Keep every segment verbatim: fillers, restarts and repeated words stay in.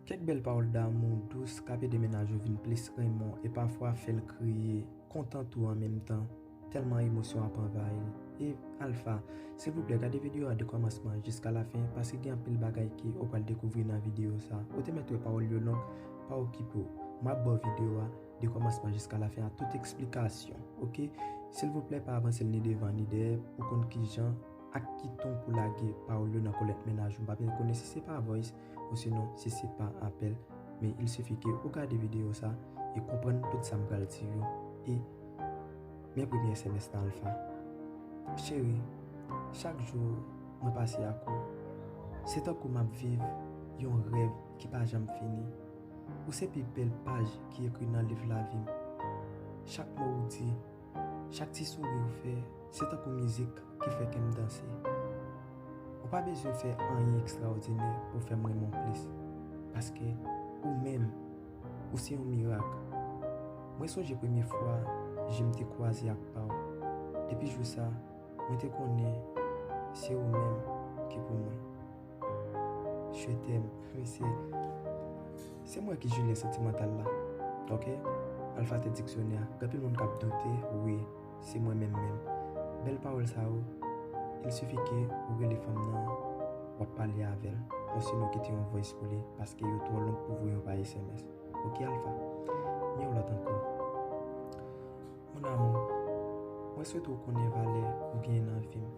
Kèk bèl pawòl damou dous k ap ede mennaj ou vin plis renmen w e pafwa fè l kriye, kontan tou an menm tan, tèlman emosyon ap anvayi l. E, Alpha, silvouplè, gade videyo a de kòmansman jiska lafen, paske gen anpil bagay ke ou pral dekouvri nan videyo sa. Ou te mèt wè pawòl yo long, pa okipe w. M ap ba w videyo a de kòmansman jiska lafen ak tout eksplikasyon, oke? Silvouplè, pa avanse l ni devan ni dèyè pou konn kijan ak ki ton pou lage pawòl yo nan kòlèt mennaj ou. M pa byen konnen si se pa voice, osinon si se pa apèl, men il suffit ke ou gade videyo sa e konprann tout sa m pral di yo. E men premye S M S nan Alpha. Cheri, chak jou mwen pase ak ou, se tankou m ap viv yon rèv ki pa janm fini. Ou se pi bèl paj ki ekri nan liv lavi m. Chak mo ou di, chak ti souri ou fè, se tankou mizik ki fè kè m danse. Ou pa bezwen fè anyen ekstraòdinè pou fè m renmen w plis, paske ou menm, ou se yon mirak. Mwen sonje premye fwa je m te kwaze ak pa w. Depi jou sa, mwen te konnen se ou menm ki pou mwen. Je t'aime, mesye. Se mwen ki Julien santimantal la. Oke? Alpha te diksyonè a. Gen anpil moun k ap doute, wi, se mwen menm menm. Bèl pawòl sa yo, il suffit ke ou rele fanm nan, w ap pale avè l. Osinon kite yon voice pou li, paske yo twò long pou voye yo pa S M S. Oke, Alpha? Men yon lòt ankò. Mon amour, mwen swete w konnen valè ou genyen nan vi m.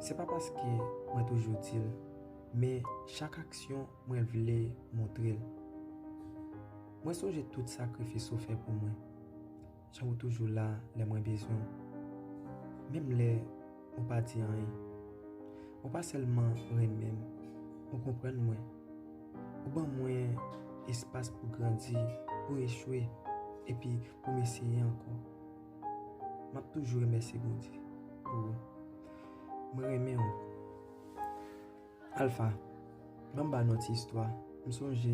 Se pa paske mwen toujou di l, men chak aksyon mwen vle montre l. Mwen sonje tout sakrifis ou fè pou mwen, jan ou toujou la lè mwen bezwen w. Menm lè ou pa di anyen. Ou pa sèlman renmen m, ou konprann mwen. Ou ban mwen espas pou grandi, pou echwe, epi pou m eseye ankò. M ap toujou remèsye Bondye pou ou. Mwen renmen w. Alpha, ban m ba nou ti istwa. M sonje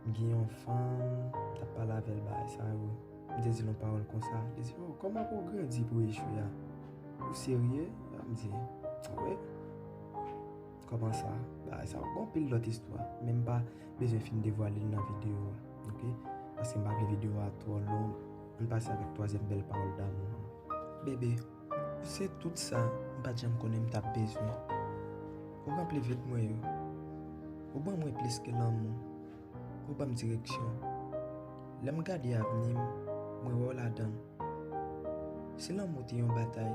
m gen yon fanm, m t ap pale avè l bagay sa yo. M te di l yon pawòl konsa. Li di, "Oh, kòman pou w grandi pou w echwe a? Ou serye?" M di, "Wi." Kòman sa? Bagay sa yo. Gon pil lòt istwa. Men m pa bezwen fin devwale l nan videyo a. Oke? Paske m pa vle videyo a twò long. Ann pase avèk twazyèm bèl pawòl damou an. Bebe, ou se tout sa m pa t janm konnen m t ap bezwen. Ou ranpli vid mwen yo. Ou ban mwen plis ke lanmou. Ou ban m direksyon. Lè m gade avni m, mwen wè w ladan l. Si lanmou te yon batay,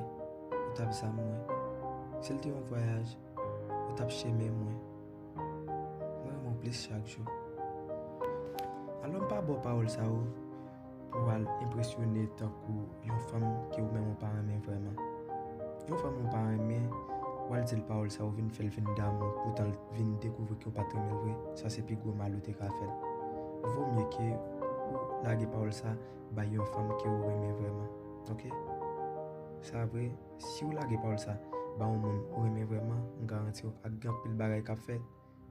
ou t ap zam mwen. Si l te yon vwayaj, ou t ap chemen mwen. Mwen renmen w plis chak jou. Alò m pa ba w pawòl sa yo pou w al enpresyone tankou yon fanm ke ou menm ou pa renmen vrèman. Yon fanm ou pa renmen, w al di l pawòl sa yo vin fè l vin damou, poutan l vin dekouvri ke w pa t renmen l vre, sa se pi gwo mal ou te ka fè l. Vo mye ke ou lage pawòl sa bay yon fanm ke ou renmen vrèman. Oke? Sa vre, si ou lage pawòl sa ba yon moun ou renmen vrèman, m garanti w ak gen anpil bagay k ap fèt,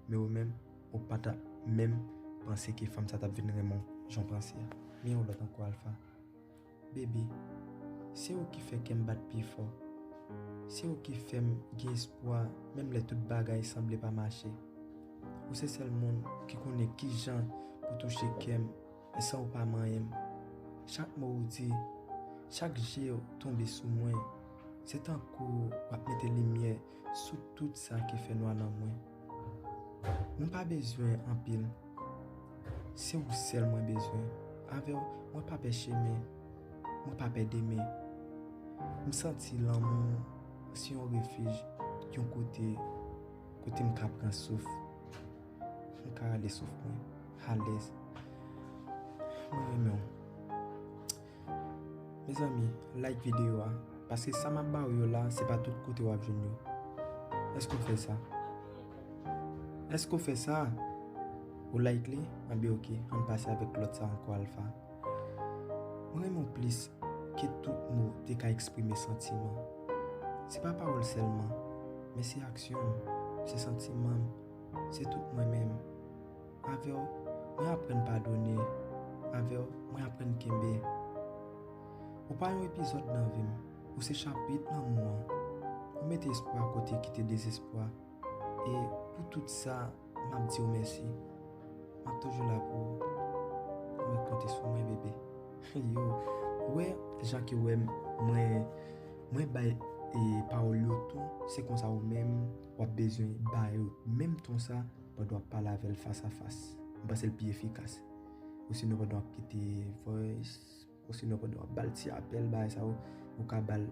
men ou menm, ou pa t ap menm panse ke fanm sa t ap vin renmen w jan w panse a. Men yon lòt ankò, Alpha. Baby, se ou ki fè kè m bat pi fò. Se ou ki fè m gen espwa, menm lè tout bagay sanble pa mache. Ou se sèl moun ki konnen kijan pou touche kè m, e san ou pa manyen m. Chak mo ou di, chak je w tonbe sou mwen, se tankou w ap mete limyè sou tout sa ki fè nwa nan mwen. Mwen pa bezwen anpil. Se ou sèl mwen bezwen. Avè w, mwen pa pè chemen. Mwen pa pè demen. M santi lanmou se yon refij, yon kote, kote m ka pran souf. M ka rale souf mwen alèz. Mwen renmen w. Mezanmi, like videyo a, paske sa m ap ba w yo la, se pa tout kote w ap jwenn yo. Èske w fè sa? Èske w fè sa? Ou like li? Anben oke, ann pase avèk lòt sa ankò, Alpha. Mwen renmen w plis ke tout mo te ka eksprime santiman. Se pa pawòl sèlman, men se aksyon m, se santiman m, se tout mwen menm. Avè w, mwen aprann padone. Avè w, mwen aprann kenbe. Ou pa yon epizòd nan vi m, ou se chapit lanmou an. Ou mete espwa kote ki te dezespwa. E pou tout sa, m ap di w mèsi. M ap toujou la pou ou. Ou mèt konte sou mwen, bebe. Yo, ou wè, jan ke w wè m, mwen, mwen bay e pawòl yo ton, se konsa ou menm, w ap bezwen ba yo menm ton sa pandan w ap pale avè l fas a fas. M panse l pi efikas. Osinon pandan w ap kite voice, osinon pandan w ap ba l ti apèl, bagay sa yo, ou ka ba l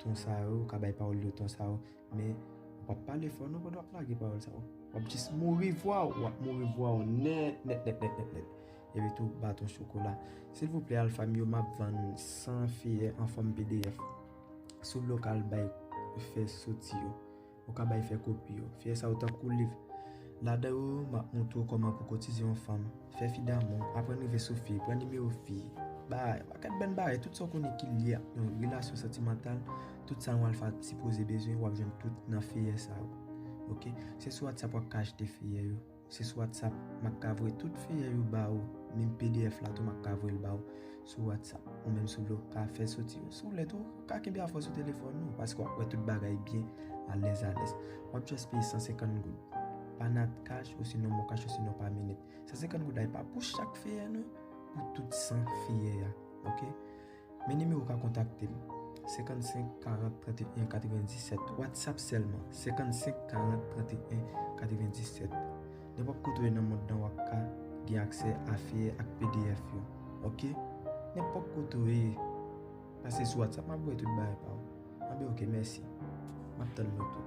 ton sa yo, ou ka bay pawòl yo ton sa yo, men ou p ap pale fò non pandan w ap lage pawòl sa yo. W ap jis mouri vwa w, w ap mouri vwa w nèt, nèt, nèt, nèt, nèt, nèt. Epi tou, baton chokola. Silvouplè, Alpha Mio, m ap vann san feyè an fòm P D F. Si w vle w ka al bay fè soti yo, ou ka bay fè kopi yo. Feyè sa yo tankou liv. Ladan yo, m ap montre w kòman pou kotize yon fanm, fè fi damou, aprann rive sou fi, pran nimewo fi, bagay, pakèt bann bagay, tout sa w konnen ki lye ak yon relasyon santimantal, tout sa yon alfa sipoze bezwen, w ap jwenn tout nan feyè sa yo. Oke? Se sou WhatsApp w ap ka achte feyè yo. Se sou WhatsApp m ap ka voye tout feyè yo ba ou, menm P D F la tou m ap ka voye l ba ou sou WhatsApp. Ou menm si w vle w ka fè soti yo. Si w vle tou, ou ka kenbe avè w sou telefòn ou, paske w ap wè tout bagay byen alèz alèz. W ap just peye san senkant goud. Pa nan cash, osinon MonCash, osinon pa minit. San senkant goud la, e pa pou chak feyè non, pou tout san feyè a. Oke? Men nimewo w ka kontakte m, senkannsenk karant tranteyen katrevendiset. WhatsApp sèlman, senkannsenk karant tranteyen katrevendiset. Nenpòt kote w ye nan mond lan, w ap ka gen aksè a feyè ak P D F yo. Oke? Nenpòt kote w ye, pase sou WhatsApp, m ap voye tout bagay pa ou. Anben, oke, mèsi. M ap tann nou tou.